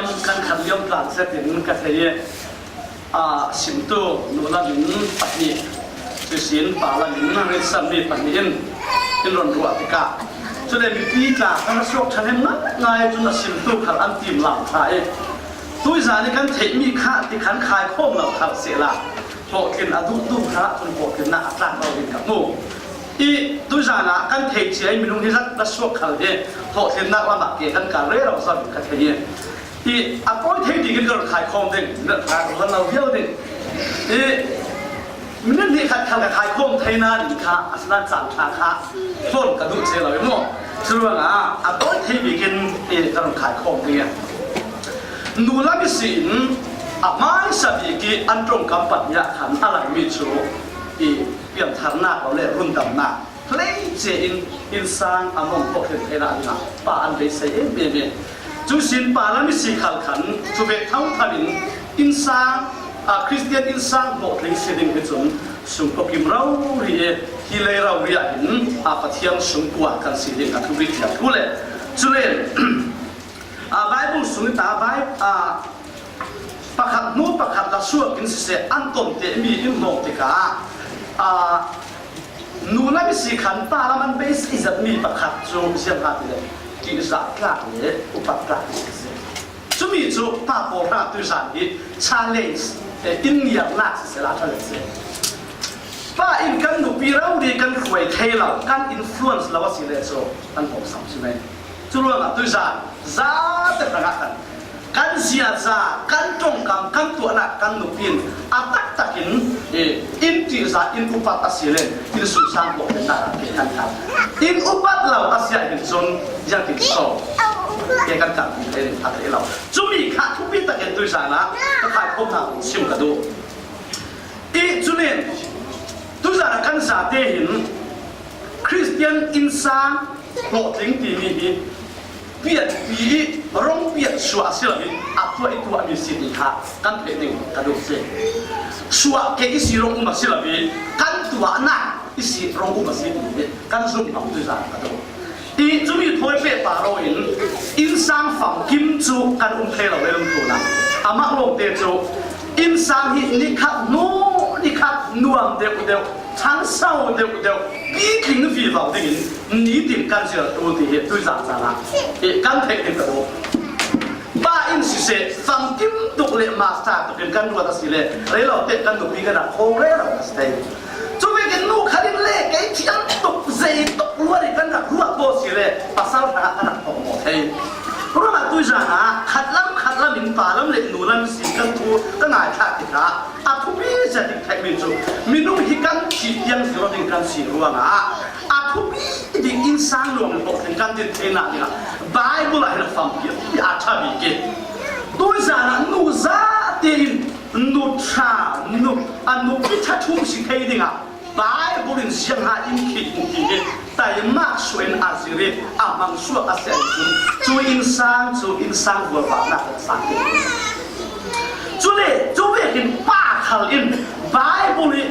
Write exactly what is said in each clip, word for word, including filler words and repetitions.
Kan khan liam tlang zetin ka thei i, a, simtu nu lamin pahnih, cuisin pa lamin rinsan mi pahnih in in rawn ruah tikah, cule mipi tla kan suak ṭhahnem ngai ngai cun a simtu khal an tim lang ṭha i, tuizan i kan theih mi kha ti khan khaikhawm lo khal sehla, hlawhtlin a duh duh kha cun hlawhtlinnak a tlak lo ding ka hmu. I tuizan ah kan thei cia i minung hi zat na suak khal hi hlawhtlinnak lamah ke kan kal rero zo ding ka thei i, i a pawi thei dingin ka rawn khaikhawm ding, na tlak lo viau ding. I minute hnih khat khal ka khaikhawm thei na ding kha, a sinan caan ṭha kha thawn ka duh che lo i maw? Churuangah a pawi thei bikin i ka rawn khaikhawm ding a. Nu lam i si in a hmaisa bik i an ṭawngkam pahnih ah khan a langmi cu i piantharnak lo le rundamnak hleice in innsang a mawng hlawhtlin theihna dingah pa an beisei em em i, cuisin pa lam i si khal khan cuvek thotho in innsang, a, Khristian innsang hlawhtling si ding hi cun sungkua kim rori i hi lei rori ah hin, a, Pathian sungkua kan si ding a thupi thiam thu le, cule, a, Bible sung i ta Bi-, a, pakhat hnu pakhat la suak in siseh, an ton tehmi in hmawk tikah, a, nu lam i si khan pa lam an beisei zetmi pakhat cu ziang ha ti le, ṭihzah tlak le upat tlak ti si. Cumi cu pa pawl hrangah tuizan hi challenge, eh, in ngiarnak siseh la ṭha le si. Pa in kan nupi rori kan hruai thei lo, kan influence lo a si le cu kan hmawk sam si mai. Curuangah tuizan zate hrangah khan kan ziaza, kan ṭongkam, kan tuahnak kan nupi in a taktakin, eh, in ṭihzah in upat a si le in sungsang hlawhtlinnak ah ke kan kal. In upat lo a si ah hin cun ziangtin so ke kan kal ti thei ding a theih lo. Cumi kha thupi takin tuizan ah ka khaikhawmnak sim ka duh. I cunin tuizan ah kan zate hin Khristian innsang hlawhtling timi hi pianpi i rong pian suah a si lo i a tuah i tuahmi si ti kha kan theih ding ka duh si. Suah kei i si rong um a si lo i kan tuahnak i si rong um a si ti hi kan zum ngam tuizan ka duh. I cumi thawi pehpar lo in innsang famkim cu kan um thei lo i lungtlunah a mak lawngte cu innsang hi nikhat hnu nikhat nuam deuh deuh, changso deuh deuh, pitling vivo dingin nitin kan zir tu ti hi tuizan caan ah i kan theih ding ka duh. Pa in siseh, famkim tuk le masa tukin kan ruat a si le, rei lo teh kan nupi kan rak khawl rero a si thei. Cuvekin nu khat in le kei thiam tuk, zei tuk luat i kan rak ruat ko si le, pasal hrangah kan rak tawh maw thei. Ruangah tuizan ah khatlam khatlam in pa lam le nu lam si kan thu ka ngaithlak tikah, a thupi zia ding theihmi cu minung hi kan thih tiang zir ding kan si ruangah a thupi ding innsang nuam le hlawhtling kan din theinak dingah Bible ah hin a famkim i a ṭha bik i tuizan ah nu zate in nu ṭha, nu, a nupi ṭha ṭhum si thei dingah Bible in ziangha in khih hmuh ti hi taimak suah in a zir i a hmang suak a si ahcun cu innsang cu innsang vualvaknak a sang ti. Cule cu vekin pa khal in Bible i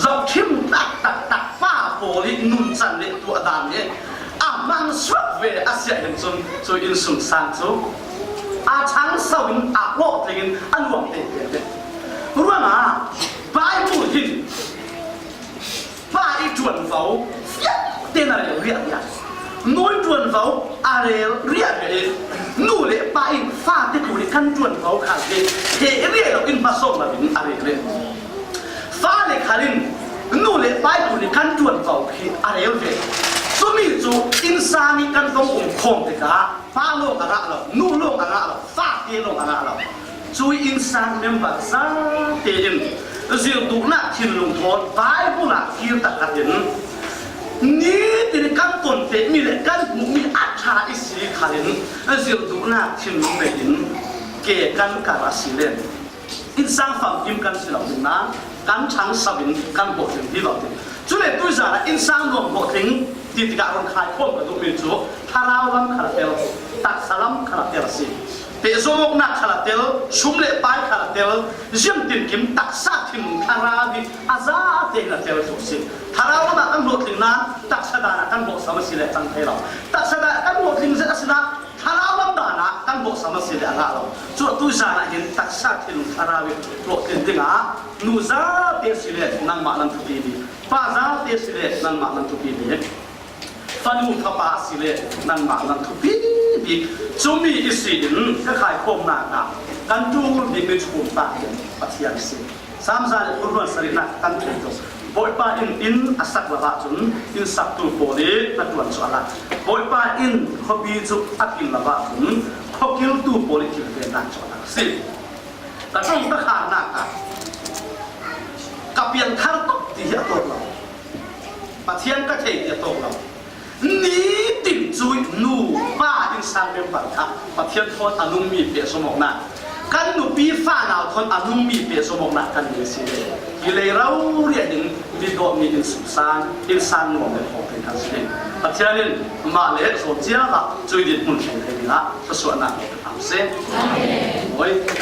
zohṭhim taktak tak pa pawl i nuncan le tuahdan hi a hmang suak ve a si ahhin cun cu innsungsang cu a changso in a hlawhtling in a nuam te ve. Ruangah Bible hin pa i ṭuanvo fiang tein a rel riahriah. Nu i ṭuanvo a rel riahriah i nu le pa in fate tlun i kan ṭuanvo khal hi he i rel lo in hmasawm lo in a rel rih. Fale khal in nu le pa i tlun i kan ṭuanvo khi a rel ve. Cumi cu innsang i kan vong um khawm tikah pa lawng a ngah lo, nu lawng a ngah lo, fate lawng a ngah lo. Cui innsang member zate in zirduhnak thinlung thawn Bible ah kir tak khat in nitin kan ton tehmi le kan hmuhmi a ṭha i si khal in zirduhnak thinlung nei in ke kan kar a si le innsang famkim kan si lo ding nain kan ṭhangso in kan hlawhtling vivo ding. Cule tuizan ah innsang nuam hlawhtling ti tikah rawn khaikhawm ka duhmi cu thlarau lam khal a tel, taksa lam khal a tel a si. Pehzawng awknak khal a tel, sum le pai khal a tel, ziangtinkim taksa thinlung thlarau hi a zate in a tel tuk a si. Thlarau lamah kan hlawhtling nain taksa dan ah kan hlawhsam a si le cang thei lo. Taksa dan ah kan hlawhtling zet a si nain thlarau lam dan ah kan hlawhsam A si le a ngah lo. Cu atu zan ah hin taksa thinlung thlarau i hlawhtling dingah nu zate si le nangmah nan thupi ding, pa zate si le nangmah nan thupi ding, fanu fapa a si le nangmah nan thupi ding. Cumi i si in ka khaikhawmnak ah kan ṭul bikmi cu um ta Pathian a si. Salm za le kul hluan sarihnak kan thei tuk. Bawipa in inn a sak lo ahcun inn saktu pawl i hnaṭuan cu a lak. Bawipa in khuapi cu a kil lo ahcun khuakiltu pawl i thilvennak cu a lak a si. Ka ṭong ka kharnak ah ka piangthar tuk ti hi a tawk lo. Pathian ka thei ti a tawk lo. Nitin cu nu pa innsang member kha Pathian thawn a nungmi pehzom awknak, kan nupi fanau thawn a nungmi pehzom awknak kan nei si le, hi lei rori ah hin mi dawtmi innsang, innsang nuam le thawng kan si ding. Pathian in mah le zawn cia ah cui dinhmun thei thei dingah thluasuahnak a si. Amen.